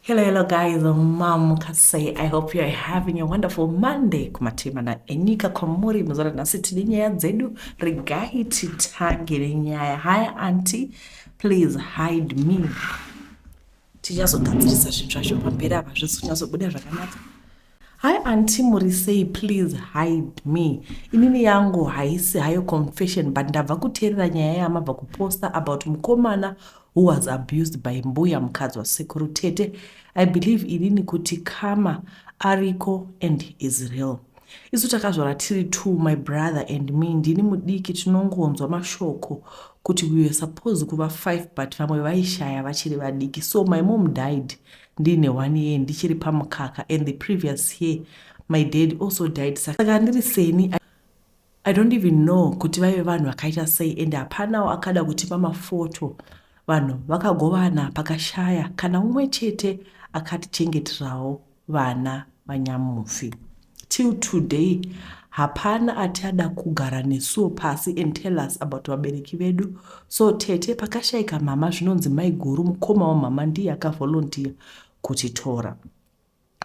Hello, hello guys, mamuka sei? I hope you are having a wonderful Monday kumativi mana enyika kwamuri. Muzuva ranhasi tine nyaya dzedu. Regai titange nenyaya. Hi auntie, please hide me. Tichazogadzirisa zvinhu zvacho pamberi apa, zvisi kunyatsobuda zvakanaka. Hi auntie, muri sei? Please hide me. Inini yangu haisi hayo confession, but ndabva kuteerera nyaya yamabva kuposta about mukomana who was abused by mbuya mukadzi wasekuru. Tete, I believe inini kuti karma ariko and is real. Isu takazvara tiri two, my brother and me. Ndini mudiki. Tinongonzwa mashoko kuti we were supposed kuva five, but vamwe vaishaya vachiri vadiki. So my mom died ndiine one year, ndichiri pamukaka, and the previous year my dad also died. Saka ndiri seni, I don't even know kuti vaive vanhu vakaita sei, and hapanawo akada kutipa mafoto. Vanhu vakagovana, pakashaya kana umwe chete akatichengeterawo vana vanyamufi. Till today hapana ati ada kugara nesuwo pasi and tell us about vabereki vedu. So tete, pakashayika mama, zvinonzi maiguru mukoma wamama ndiye akavolunteer kutitora.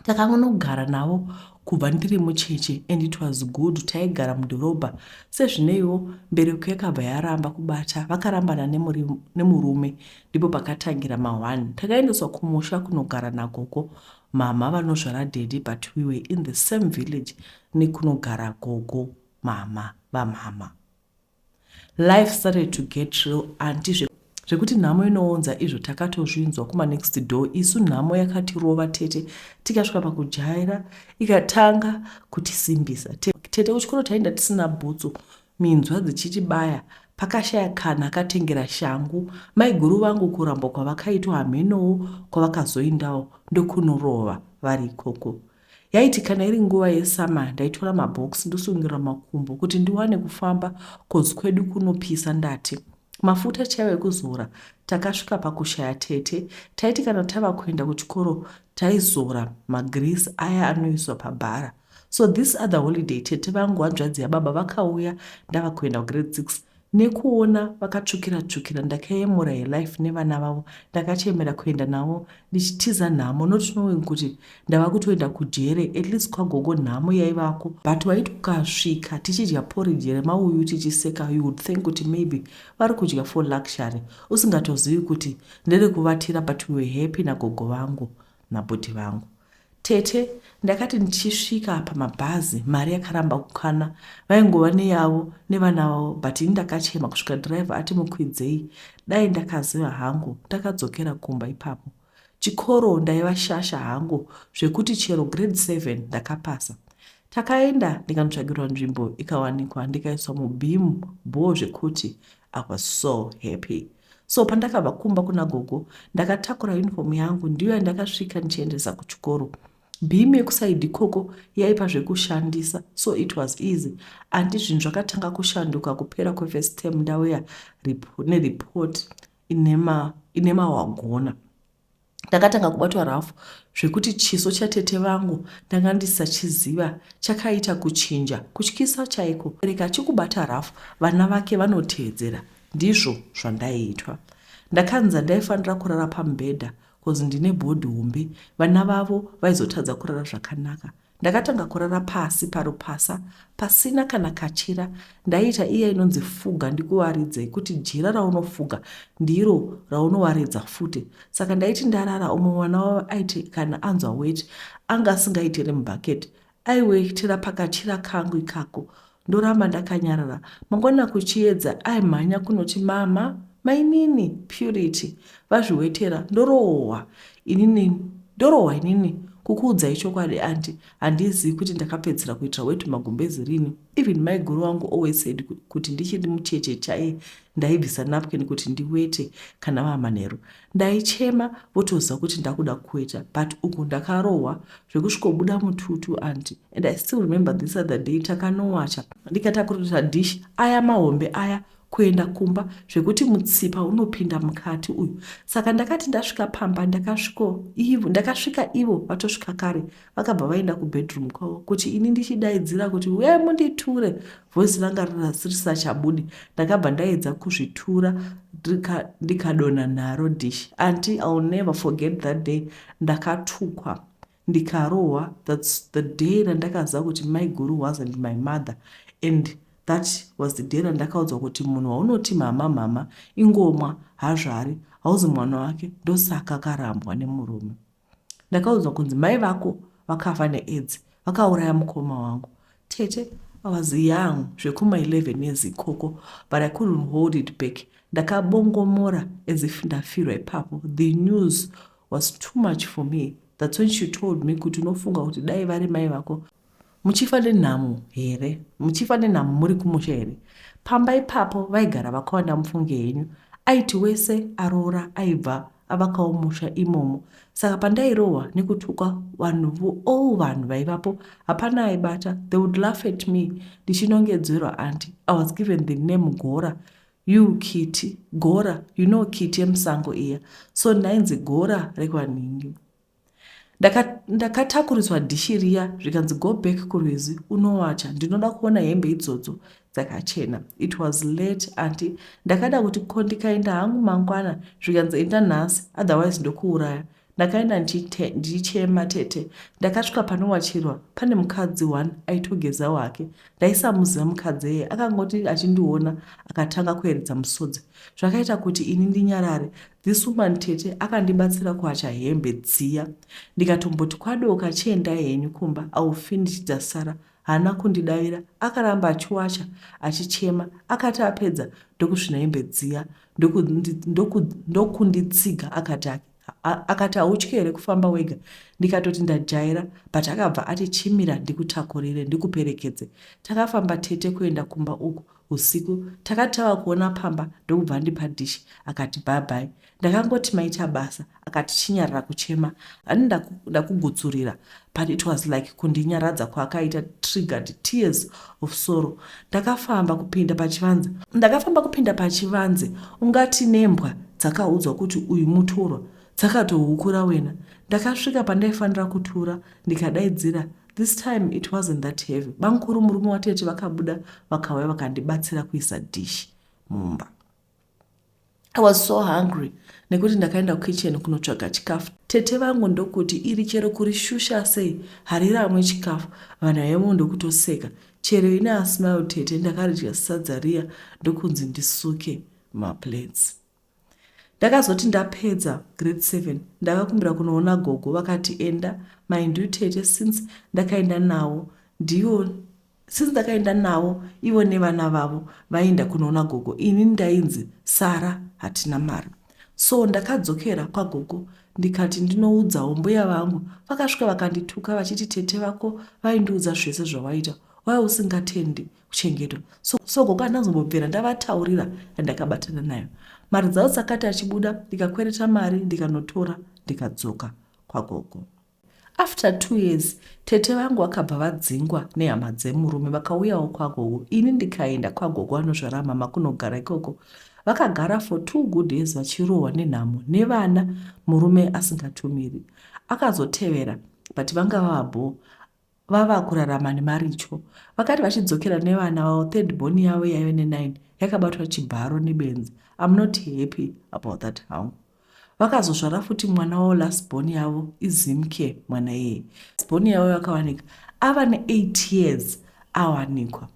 Takangonogara navo kubva ndiri mucheche, and it was good. Taigara mudhorobha. Sezvineiwo, mbereko yakabva yaramba kubata. Vakarambana nemurume, ndipo pakatangira ma1. Takaendeswa kumusha kunogara nagogo mama vanozvara daddy, but we were in the same village nekunogara gogo mama vamama. Life started to get real, auntie, zvekuti nhamo inoonza izvo takatozvinzwa kumanext door. Isu nhamo yakatirova tete, tikasvika pakujaira, ikatanga kutisimbisa. Tete, kuchikoro taenda tisina bhutsu, minzwa dzichitibaya. Pakashaya kana akatengera shangu. Maiguru vangu kurambwa kwavakaitwa, hamenowo kwavakazoendawo, ndokunorova vari ikoko. Yaiti kana iri nguva yesummer, ndaitora mabhokisi ndosungirira makumbo kuti ndiwane kufamba, 'cause kwedu kunopisa. Ndati mafuta chaiwo ekuzora takasvika pakushaya. Tete, taiti kana tava kuenda kuchikoro taizora magrease aya anoiswa pabhara. So this other holiday, tete vangu hanzvadzi yababa vakauya ndava kuenda kugrade 6. Nekuona vakatsvukira tsvukira, ndakayemura yelife nevana vavo. Ndakachemera kuenda navo ndichitiza nhamo, not knowing kuti ndava kutoenda kujere. At least kwagogo nhamo yaivako, but waiti ukasvika tichidya porridge remauyu tichiseka, you would think kuti maybe vari kudya for luxury, usingatozivi kuti nderekuvatira. But we were happy nagogo vangu nabhudhi vangu. Tete, ndakati ndichisvika pamabhazi, mari yakaramba kukwana. Vaingova neyavo nevana vavo, but ini ndakachema kusvika dhiraivha ati mukwidzei. Dai ndakaziva hangu ndakadzokera kumba ipapo. Chikoro ndaiva shasha hangu, zvekuti chero grade 7 ndakapasa. Takaenda ndikanotsvagirwa nzvimbo, ikawanikwa, ndikaiswa mubeam bho, zvekuti I was so happy. So pandakabva kumba kuna gogo, ndakatakura uniform yangu, ndiyo yandakasvika ndichiendesa kuchikoro. Beam yekuside ikoko yaipa zvekushandisa, so it was easy. Andi zvinhu zvakatanga kushanduka kupera kwefirst term. Ndauya nereport ine mawagona, ndakatanga kubatwa rafu, zvekuti chiso chatete vangu ndanga ndisachiziva, chakaita kuchinja kutyisa chaiko. Reka achikubata rafu, vana vake vanoteedzera. Ndizvo zvandaiitwa. Ndakanzi ndaifanira kurara pamubhedha 'cause ndine body hombe, vana vavo vaizotadza kurara zvakanaka. Ndakatanga kurara pasi parupasa pasina kana kachira. Ndaiita iya inonzi fuga ndikuwaridze, kuti jira raunofuga ndiro raunowaridza futi. Saka ndaiti ndarara, umwe mwana wavo aiti kana anzwa weti, anga asingaitiri mubhaketi, aiwetera pakachira kangu ikako. Ndoramba ndakanyarara. Mangwana kuchiedza aimhanya kunoti, "Mama, mainini Purity vazviwetera." Ndorohwa inini, ndorohwa inini. Kukuudzai chokwadi auntie, handizivi kuti ndakapedzisira kuitira weti magumbezi rini. Even maiguru wangu always said kuti ndichiri mucheche chaiye ndaibvisa napkin kuti ndiwete kana vamanheru. Ndaichema votoziva kuti ndakuda kuweta, but uku ndakarohwa zvekusvikobuda mututu, auntie. And I still remember this other day, takanowacha, ndikatakurira dish aya mahombe aya. kuenda kumba zvekuti mutsipa unopinda mukati uyu. Saka ndakati ndasvika pamba ndakasvika ivo vatosvika kare. Vakabva vaenda kubedroom kwavo kuti ini ndichidaidzira kuti uyai munditure, voice ranga risachabudi. Ndakabva ndaedza kuzvitura ndikadonha naro dish. Aunty, I will never forget that day. Ndakatukwa ndikarohwa. That's the day randakaziva kuti maiguru wasn't my mother, and that was the day randakaudzwa kuti munhu waunoti mama mama ingomwa hazvari, hauzi mwana wake, ndosaka akarambwa nemurume. Ndakaudzwa kunzi mai vako vakafa neAIDS, vakauraya mukoma wangu. Tete, I was young zvekuma11 years ikoko, but I couldn't hold it back. Ndakabongomora as if ndafirwa ipapo. The news was too much for me. That's when she told me kuti unofunga kuti dai vari mai vako muchifa nenhamo here, muchifa nenhamo muri kumusha here? Pamba ipapo vaigara vakawanda, mufunge henyu. Aiti wese aroora aibva avakawo musha imomo. Saka pandairohwa nekutukwa, vanhu all vanhu vaivapo hapana aibata. They would laugh at me ndichinongedzerwa. Aunty, I was given the name Gora. You Kiti Gora, you know kiti yemusango iya? So ndainzi Gora rekwanhingi. Ndakatakuriswa dhishi riya zvikanzi, "Go back kurwizi unowacha, ndinoda kuona hembe idzodzo dzakachena." It was late, aunty. Ndakada kuti ko ndikaenda hangu mangwana, zvikanzi enda nhasi, otherwise ndokuuraya. Ndakaenda ndichichema, tete. Ndakasvika panowachirwa pane mukadzi one aitogezawo hake. Ndaisamuziva mukadzi eye. Akangoti achindiona akatanga kueredza musodzi, zvakaita kuti ini ndinyarare. This woman, tete, akandibatsira kuwacha hembe dziya. Ndikatomboti kwadoka, chiendai henyu kumba, I will finish dzasara. Haana kundidavira, akaramba achiwacha achichema. Akati apedza ndokusvina hembe dziya, ndokunditsiga. Akati, "Hautyi here kufamba wega?" Ndikatoti ndajaira, but akabva ati, "Chimira ndikutakurire ndikuperekedze." Takafamba, tete, kuenda kumba uku usiku. Takati tava kuona pamba ndokubva andipa dhishi, akati, "Bye bye." Ndakangoti, "Maita basa." Akati, "Chinyarara kuchema, hani ndakugutsurira." But it was like kundinyaradza kwaakaita triggered tears of sorrow. Ndakafamba kupinda pachivanze, ndakafamba kupinda pachivanze, ungati nembwa dzakaudzwa kuti uyu mutorwa dzakatohukura wena. Ndakasvika pandaifanira kutura ndikadaidzira. This time it wasn't that heavy. Bamukuru murume watete vakabuda, vakauya vakandibatsira kuisa dhishi mumba. I was so hungry nekuti ndakaenda kukitchen kunotsvaga chikafu. Tete vangu ndokuti, "Iri chero kurishusha sei hariramwe chikafu." Vanhu vaimo ndokutoseka. Chero ine asmile, tete, ndakaridya sadza riya ndokunzi ndisuke maplates. Ndakazoti ndapedza grade 7 ndakakumbira kunoona gogo, vakati enda. Mind you, tete, since ndakaenda navo ndivo, since ndakaenda navo ivo nevana vavo vaenda kunoona gogo, ini ndainzi sara, hatina mari. So ndakadzokera kwagogo ndikati ndinoudzawo mbuya vangu. Vakasvika vakandituka vachiti, "Tete vako vaindiudza zvese zvawaita, wai usingatendi kuchengetwa?" So gogo handazombobvira ndavataurira yandakabatana nayo. Mari dzavo dzakati achibuda ndikakwereta mari ndikanotora ndikadzoka kwagogo. After 2 years tete vangu vakabva vadzingwa nehama dzemurume, vakauyawo kwagogo. Ini ndikaenda kwagogo anozvara mama kunogara ikoko. Vakagara for 2 good years vachirohwa nenhamo nevana, murume asingatumiri. Akazotevera, but vanga vavabho vava kurarama nemaricho. Vakati vachidzokera nevana vavo, third born yavo yaive ne9 yakabatwa chibharo nebenzi. I'm not happy about that hangu. Vakazozvara futi mwana wavo, last born yavo izimke. Mwana iyeye, born yavo yakawanika ava ne8 years awanikwa,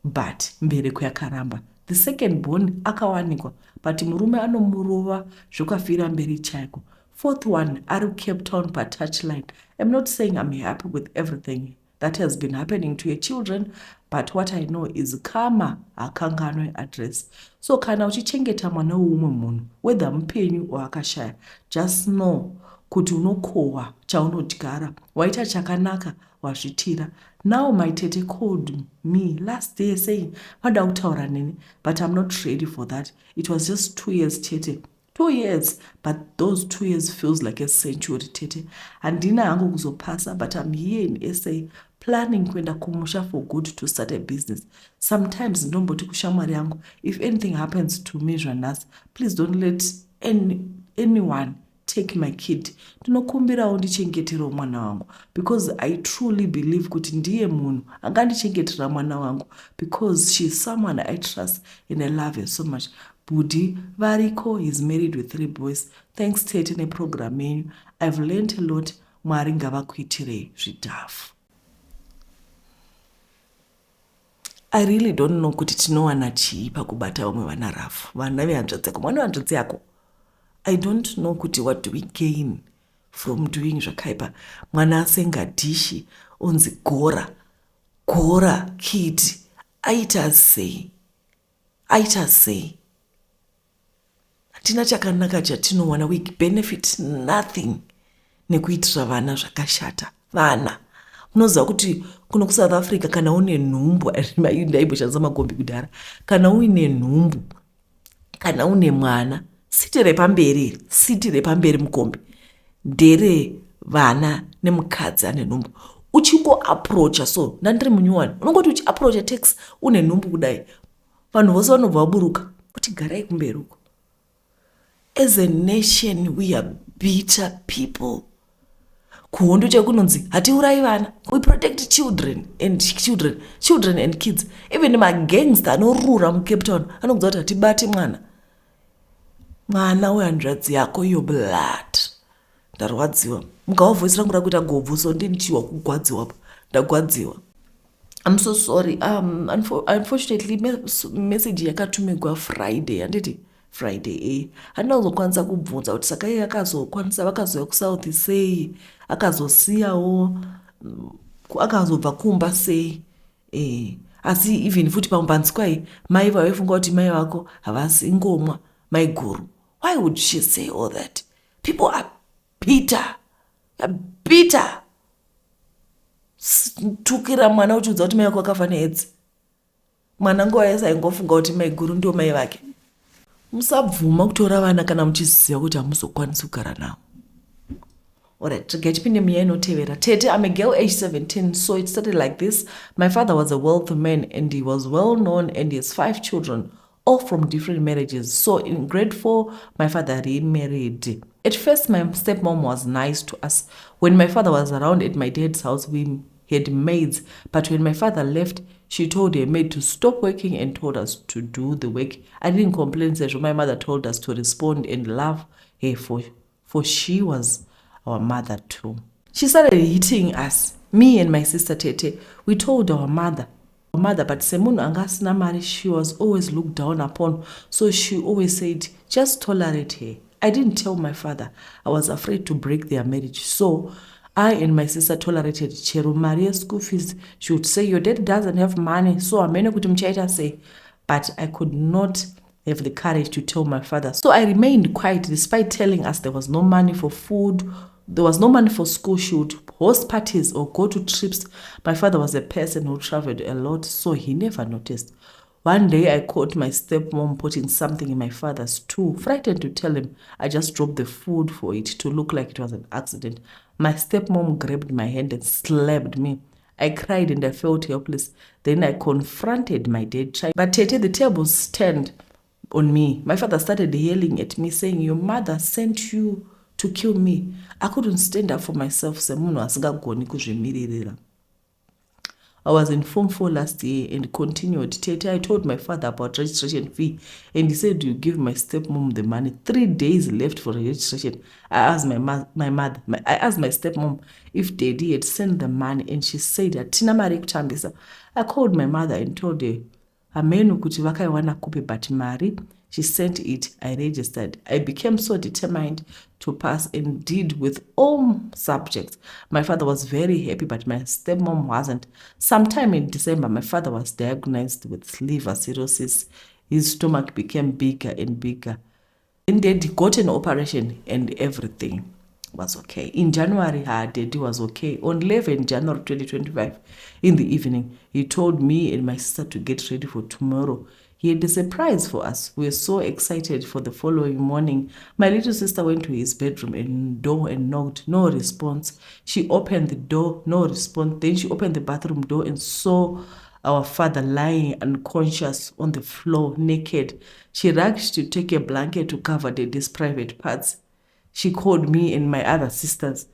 but mbereko yakaramba. The second born akawanikwa, but murume anomurova zvekafira mberi chaiko. Fourth one ari Cape Town patouchline. I'm not saying I'm happy with everything that has been happening to your children, but what I know is karma hakanganwe address. So kana uchichengeta mwana weumwe munhu, whether mupenyu or akashaya, just know kuti unokohwa chaunodyara. Waita chakanaka, wazvitira. Now my tete called me last day saying vada kutaura neni, but I'm not ready for that. It was just 2 years chete. 2 years, but those 2 years feels like a century, tete. Handina hangu kuzopasa, but I'm here in SA planning kuenda kumusha for good to start a business. Sometimes ndomboti kushamwari yangu, if anything happens to me zvanhasi, please don't let anyone take my kid. Ndinokumbirawo ndichengeterewo mwana wangu, because I truly believe kuti ndiye munhu angandichengetera mwana wangu, because she is someone I trust and I love her so much. Bhudhi variko, he's married with three boys. Thanks, tete, neprogram yenyu. I've learned a lot. Mwari ngavakuitirei zvidhafu. I really don't know kuti tinowana chii pakubata vamwe vana rafu, vana vehanzvadzi yako, mwana wehanzvadzi yako. I don't know kuti what do we gain from doing zvakaipa. Mwana asenga dhishi onzi gora gora kiti. Aita sei? Aita sei? Hatina chakanaka chatinowana. We benefit nothing nekuitira vana zvakashata. Vana, munoziva kuti kuno kuSouth Africa, kana une nhumbu, ndaimboshandisa makombi kudhara, kana uine nhumbu, kana une mwana, siti repamberi, siti repamberi mukombi ndere vana nemukadzi ane nhumbu. Uchingoapproacha, so ndandiri munyuwani, unongoti uchiapproacha taxi une nhumbu kudai, vanhu vose vanobva vaburuka kuti garai kumberi uko. As a nation, we are bitter people. Kuhondo chakunonzi hatiurai vana, we protect children and children, children and kids. Even magangster anorura muCape Town anokudza kuti hatibati mwana, mwana wehanzvadzi yako, your blood. Ndarwadziwa. Mukava voice rangu rakuita gobvu, so ndinichiwa kugwadziwa. Ndagwadziwa. I'm so sorry. Unfortunately, message yakatumigwa Friday, handiti? Friday, e handina kuzokwanisa kubvunza kuti saka iye akazokwanisa, vakazouya kuSouth sei, akazosiyawo, akazobva kumba sei. Asi even futi pambanzikwai mai vaifunga kuti mai vako havasi ngomwa maiguru. Why would she say all that? People are bitter, are bitter. Tukira mwana uchiudza kuti mai vako vakafa neAIDS. Mwana nguva yese aingofunga kuti maiguru ndio mai vake. Musabvuma kutora vana kana muchiziva kuti hamuzokwanisi kugara navo. Alright, regai tipinde munyaya inotevera. Tete, I'm a girl age 17. So it started like this. My father was a wealthy man and he was well known, and he has five children, all from different marriages. So in grade 4, my father remarried. At first, my stepmom was nice to us. When my father was around at my dad's house, we had maids, but when my father left, she told her maid to stop working and told us to do the work. I didn't complain sezvo my mother told us to respond and love her, for she was our mother too. She started hitting us, me and my sister. Tete, we told our mother, but semunhu anga asina mari, she was always looked down upon, so she always said, "Just tolerate her." I didn't tell my father. I was afraid to break their marriage. So I and my sister tolerated. Chero mari yeschool fees, she would say, "Your dad doesn't have money, so hamene kuti muchaita sei." But I could not have the courage to tell my father, so I remained quiet. Despite telling us there was no money for food, there was no money for school, she would host parties or go to trips. My father was a person who traveled a lot, so he never noticed. One day I caught my stepmom putting something in my father's stew. Frightened to tell him, I just dropped the food for it to look like it was an accident. My stepmom grabbed my hand and slapped me. I cried and I felt helpless. Then I confronted my dad. But tete, the tables turned on me. My father started yelling at me, saying, "Your mother sent you to kill me." I couldn't stand up for myself semunhu asingagoni kuzvimiririra. I was in Form 4 last year and continued. Tete, I told my father about registration fee and he said you give my stepmom the money. 3 days left for registration. I asked my mother, I asked my stepmom if daddy had sent the money, and she said, "Hatina mari yekutambisa." I called my mother and told her, hameno kuti vakaiwana kupi, but mari, she sent it. I registered. I became so determined to pass and did with all subjects. My father was very happy, but my stepmom wasn't. Sometime in December, my father was diagnosed with liver cirrhosis. His stomach became bigger and bigger. Then daddy got an operation and everything was okay. In January, her daddy was okay. On 11 January 2025, in the evening, he told me and my sister to get ready for tomorrow. He had a surprise for us. We were so excited for the following morning. My little sister went to his bedroom and door and knocked. No response. She opened the door, no response. Then she opened the bathroom door and saw our father lying unconscious on the floor, naked. She rushed to take a blanket to cover daddy's private parts. She called me and my other sisters.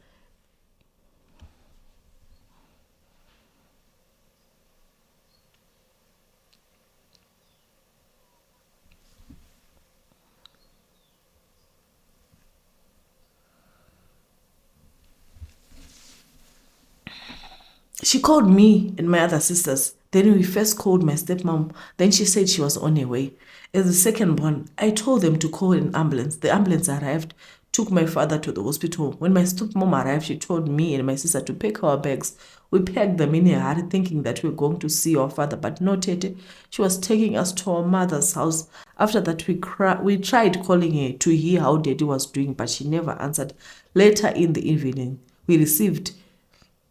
She called me and my other sisters. Then we first called my stepmom. Then she said she was on her way. As the second born, I told them to call an ambulance. The ambulance arrived, took my father to the hospital. When my stepmom arrived, she told me and my sister to pack our bags. We packed them in a hurry, thinking that we were going to see our father, but no, Tete. She was taking us to our mother's house. After that, we tried calling her to hear how Daddy was doing, but she never answered. Later in the evening, we received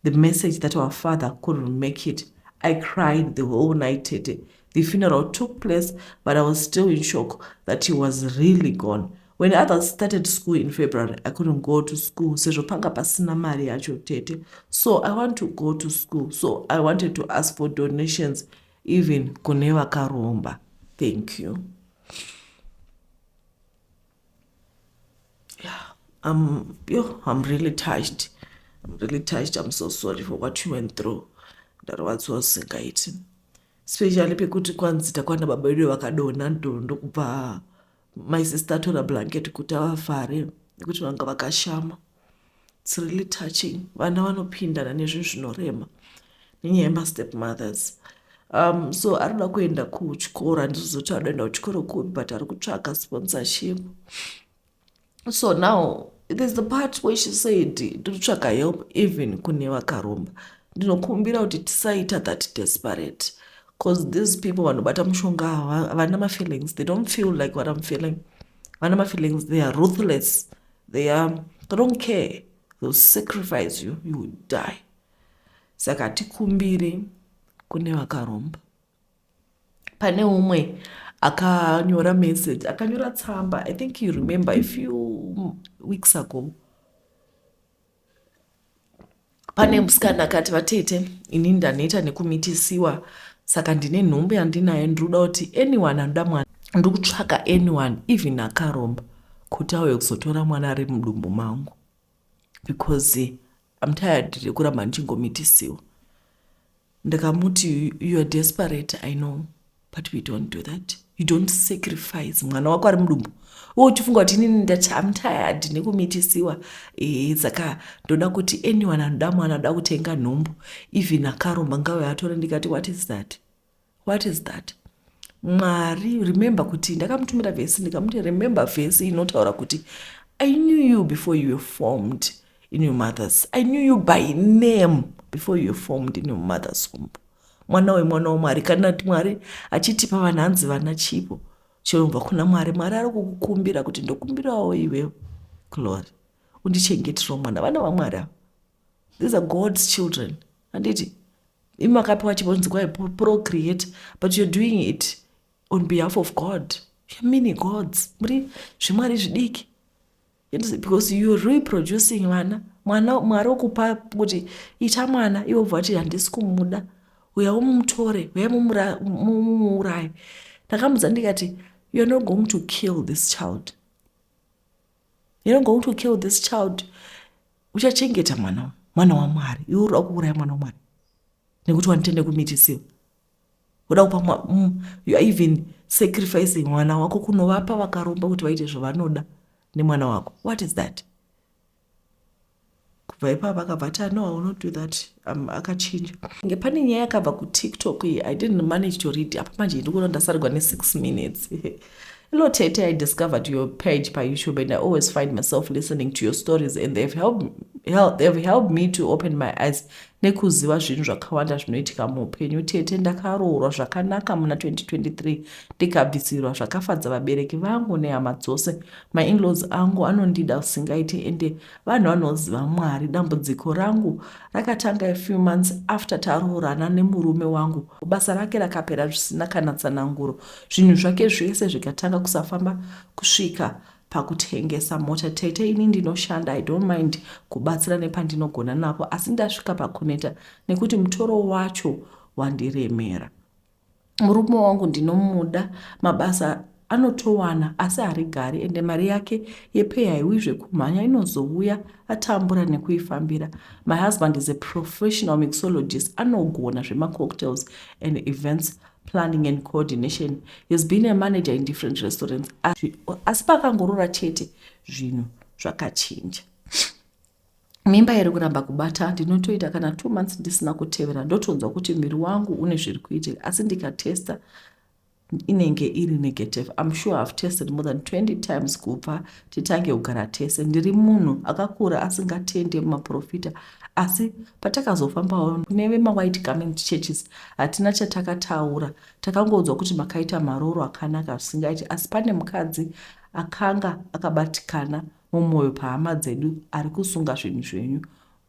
the message that our father couldn't make it. I cried the whole night, Tete. The funeral took place, but I was still in shock that he was really gone. When others started school in February, I couldn't go to school. Sezvo panga pasina mari yacho, Tete. So I want to go to school. So I wanted to ask for donations, even kune vakaromba. Thank you. Yeah, I'm really touched. I'm really touched. I'm so sorry for what you went through. Ndarwadziwa zvisingaiti, especially pekuti kwanzi takwana baba vedu vakadonha ndokubva my sister atora blanket kuti avavhare nekuti vanga vakashama. It's really touching. Vana vanopindana nezvinhu zvinorema nenyaya yemastep mothers. So ari kuda kuenda kuchikoro, handizozoti ari kuenda kuchikoro kupi, but ari kutsvaka sponsorship. So now there's the part where she said, ndiri kutsvaka help even kune vakaromba. Ndinokumbira kuti tisaita that desperate, because these people vanobata mushonga havana mafeelings. They don't feel like what I'm feeling. Vana mafeelings. They are ruthless. They don't care. They'll sacrifice you. You will die. Saka hatikumbiri kune vakaromba. Pane umwe akanyora message, akanyora tsamba. I think you remember, a few weeks ago, pane musikana akati, "Vatete, ini ndaneta nekumitisiwa, saka ndine nhumbu yandinayo. Ndiri kuda kuti anyone anoda mwana, ndiri kutsvaka anyone, even akaromba, kuti auye kuzotora mwana ari mudumbu mangu, because I'm tired rekuramba ndichingomitisiwa." Ndikamuti, "You are desperate, I know, but we don't do that. You don't sacrifice mwana wako ari mudumbu uwe uchifunga kuti inini ndati I'm tired nekumitisiwa, saka ndoda kuti anyone anoda mwana, anoda kutenga nhumbu, even akaromba, ngauye atore." Ndikati, "What is that? What is that?" Mwari, remember kuti ndakamutumira vhesi, ndikamuti, "Remember vhesi inotaura kuti I knew you before you were formed in your mother's, I knew you by name before you were formed in your mother's womb." Mwana wemwana wamwari, kana Mwari achitipa vanhu, hanzi vana chipo chinobva kuna Mwari. Mwari ari kukukumbira kuti, "Ndokumbirawo iwewe, Glory, undichengeterewo mwana." Vana vamwari ava, these are God's children, handiti? Imi makapiwa chipo, nzi kwai procreate, but you're doing it on behalf of God. You're mini gods, muri zvimwari zvidiki, because you're reproducing vana. Mwana Mwari wokupa kuti ita mwana, iwe ubva kuti, "Handisi kumuda, uya umumutore, uya mumuuraye." Ndakamudza ndikati, "You're not going to kill this child. You're not going to kill this child. Uchachengeta mwana, mwana wamwari. Iwe uri kuuraya mwana wamwari nekuti wanitende kumitisiwa. Uda kupa, you are even sacrificing mwana wako kunovapa vakaromba kuti vaite zvavanoda nemwana wako. What is that?" Kubva ipapo akabva ati, "No, I will not do that." Akachinja. Nge pane nyaya yakabva kuTikTok iyi, I didn't manage to read. Apa manje ndikuona ndasarigwa ne6 minutes. "Hello Tete, I discovered your page by YouTube and I always find myself listening to your stories and they've helped They've helped me to open my eyes nekuziva zvinhu zvakawanda zvinoitika muupenyu. Tete, ndakaroorwa zvakanaka muna 2023, ndikabvisirwa zvakafadza vabereki vangu nehama dzose. Mainlaws angu anondida usingaiti, ende vanhu vanoziva Mwari. Dambudziko rangu rakatanga a few months after taroorana nemurume wangu. Basa rake rakapera zvisina kana tsananguro, zvinhu zvake zvese zvikatanga kusafamba kusvika pakutengesa mota. Tete, ini ndinoshanda, I don't mind kubatsira nepandinogona napo, asi ndasvika pakuneta nekuti mutoro wacho wandiremera. Murume wangu ndinomuda, mabasa anotowana asi harigari, ende mari yake yepay haiwi zvekumhanya, inozouya atambura nekuifambira. My husband is a professional mixologist, anogona zvemacocktails and events planning and coordination. He's been a manager in different restaurants, asi pakangorora chete zvinhu zvakachinja. Mimba iri kuramba kubata. Ndinotoita kana 2 months ndisina kutevera, ndotonzwa kuti muviri wangu une zviri kuitika, asi ndikatesta inenge iri negative. I'm sure I've tested more than 20 times kubva titange kugara tese. Ndiri munhu akakura asingatende mumaprofita, asi patakazofambawo kune vemawhite garment churches, hatina chatakataura, takangoudzwa kuti makaita maroro akanaka zvisingaiti, asi pane mukadzi akanga akabatikana mumwoyo pahama dzedu ari kusunga zvinhu zvenyu,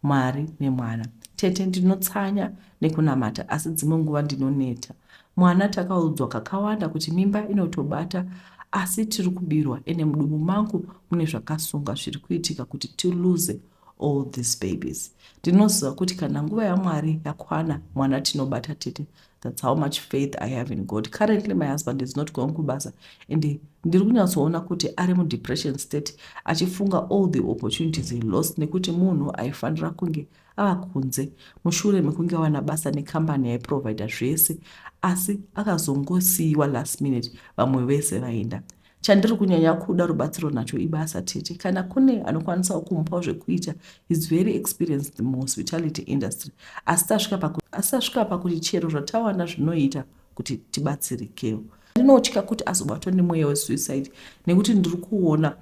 Mwari nemwana. Tete, ndinotsanya nekunamata, asi dzimwe nguva ndinoneta. Mwana, takaudzwa kakawanda kuti mimba inotobata, asi tiri kubirwa, ende mudumbu mangu mune zvakasunga zviri kuitika kuti tilose all these babies. Ndinoziva kuti kana nguva yaMwari yakwana, mwana tinobata. Tete, that's how much faith I have in God. Currently my husband is not going kubasa, and ndiri kunyatsoona kuti ari mudepression state, achifunga all the opportunities he lost, nekuti munhu aifanira kunge ava kunze mushure mekunge awana basa nekambani yaiprovhaida zvese, asi akazongosiyiwa last minute vamwe vese vaenda. Chandiri kunyanya kuda rubatsiro nacho ibasa. Tete, kana kune anokwanisawo kumupawo zvekuita, is very experienced muhospitality industry, asi tasvika pakuti chero zvatawana zvinoita kuti tibatsirikewo. Ndinotya kuti azobatwa nemweya wesuicide, nekuti ndiri kuona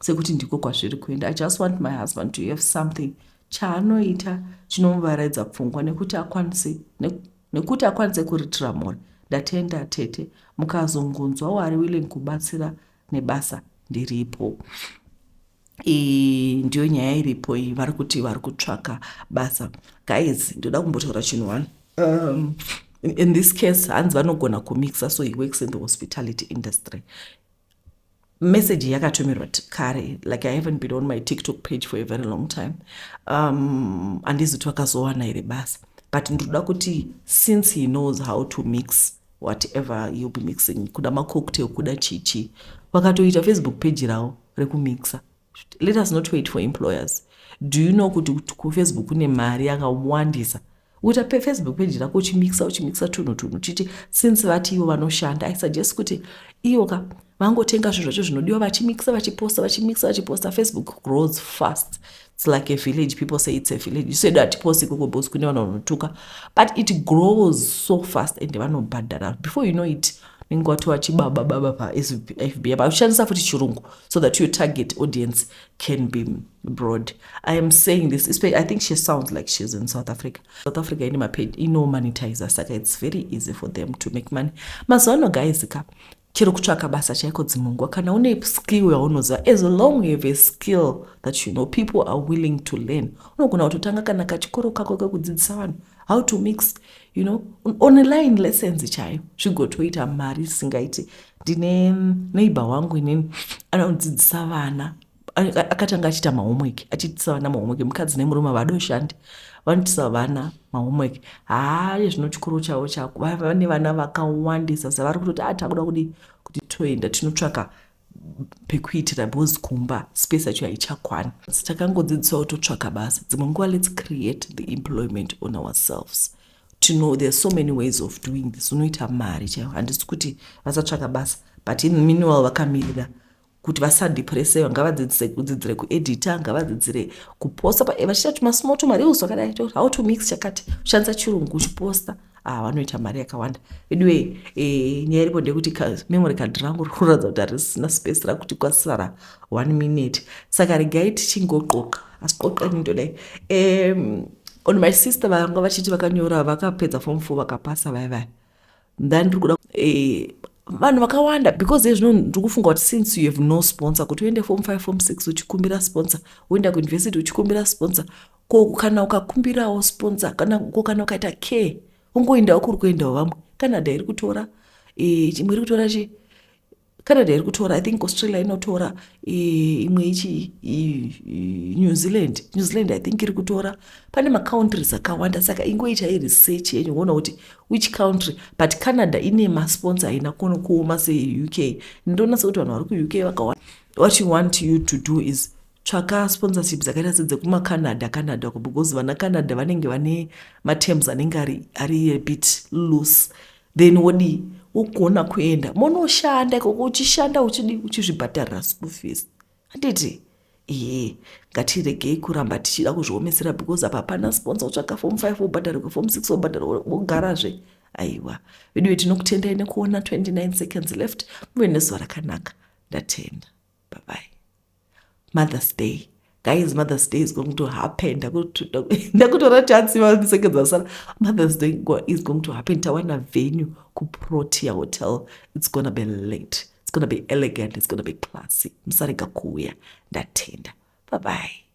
sekuti ndiko kwazviri kuenda. I just want my husband to have something chaanoita chinomuvaraidza pfungwa, nekuti akwanise kuritira mhuri. Ndatenda tete, mukazongonzwa wari willing kubatsira nebasa, ndiripo. Ndiyo nyaya iripo iyi. Vari kuti vari kutsvaka basa. Guys, ndoda kumbotaura chinhu one. In this case, hanzi vanogona kumixa, so he works in the hospitality industry. Message yakatumirwa kare, like I haven't been on my TikTok page for a very long time. Handizi kuti vakazowana here basa, but ndoda kuti since he knows how to mix whatever he'll be mixing, kuda macocktail, kuda chichi, vakatoita Facebook page ravo rekumixa. Let us not wait for employers. Do you know kuti kuFacebook kune mari yakawandisa? Uita Facebook page rako uchimixa, uchimixa tunhu tunhu chiti. Since vati ivo vanoshanda, I suggest kuti ivo ka vangotenga zvinhu zvacho zvinodiwa, vachimixa, vachiposta, vachimixa, vachiposta. Facebook grows fast. It's like a village. People say it's a village. Isedu hatiposti ikoko because kune vanhu vanotuka, but it grows so fast and vanobhadhara. Before you know it, unenge watova chibaba baba paFB apa, uchishandisa futi Chirungu so that your target audience can be broad. I am saying this, I think she sounds like she's in South Africa. South Africa ine mapage inomonetizer, saka it's very easy for them to make money mazuva ano. Guys ka, chero kutsvaka basa chaiko, dzimwe nguva kana une skill yaunoziva, as long you have a skill that you know people are willing to learn, unogona kutotanga kana kachikoro kako kekudzidzisa vanhu how to mix online lessons chaiyo, zvigotoita mari isingaiti. Ndine neighbor wangu inini anodzidzisa vana. Akatanga achiita mahomework, achiitisa vana mahomework. Mukadzi nemurume vadoshandi, vanoitisa vana mahomework. Haa, zvino chikoro chavo chako, vane vana vakawandisa, savari kutoti a ah, takuda kudi kuti toenda tinotsvaka pekuitira because kumba space yacho haichakwani. Takangodzidziswa kutotsvaka basa. Dzimwe nguva let's create the employment on ourselves. To know there are so many ways of doing this, unoita mari chaiyo. Handisi kuti vasatsvaka basa, but in meanwhile vakamirira. Kuti vasadepressewa, ngavadzidzise kudzidzire kuedita, ngavadzidzire kuposta vachiita tumasmall tumareels wakadai, how to mix chakati, kushandisa chirungu uchiposta. Ah, vanoita mari yakawanda. Anyway, nyaya iripo ndeyekuti memory card rangu riri kuratidza kuti harisina space, rakuti kwasara one minute, saka regai tichingoqoqa, asi qoqeni ndodai. On my sister vanga vachiti vakanyora, vakapedza form 4, vakapasa vaya vaya. Then ndiri kuda vanhu vakawanda, because ezvino ndiri kufunga kuti since you have no sponsor, kuti uende form 5, form 6 uchikumbira sponsor, uenda kuuniversity uchikumbira sponsor, ko kana ukakumbirawo sponsor, kana ko kana ukaita care, ungoendawo kuri kuendawo vamwe. Canada iri kutora, imwe iri kutora chi, Canada iri kutora, I think Australia inotora, imwe ichi New Zealand, New Zealand I think iri kutora. Pane macountries akawanda, saka ingoitai research yenyu kuona kuti which country. But Canada ine masponsor, haina kuoma seUK. Ndoona sekuti vanhu vari kuUK vakawanda. What you want you to do is tsvaka sponsorship dzakaita sedzekumaCanada, Canada uko, because vana Canada vanenge vane materms anenge ari a bit loose. Then wodii? Wogona kuenda monoshanda ikoko, uchishanda uchidi uchizvibhadharira school fees, handiti? Ehe, ngatiregei kuramba tichida kuzviomesera because apa hapana sponsor. Utsvaka form 5 wobhadharwa, form 6 wobhadharwa, wogarazve. Aiwa veduwe, tinokutendai nekuona. 29 seconds left. Muve nezuva rakanaka. Ndatenda, bye bye. Mother's Day, guys, Mother's Day is going to happen. Ndakutora chance, maseconds asara. Mother's Day is going to happen. Tawana venue kuProtea Hotel. It's gonna be late, it's gonna be elegant, it's gonna be classy. Musarega kuuya. Ndatenda, bye bye.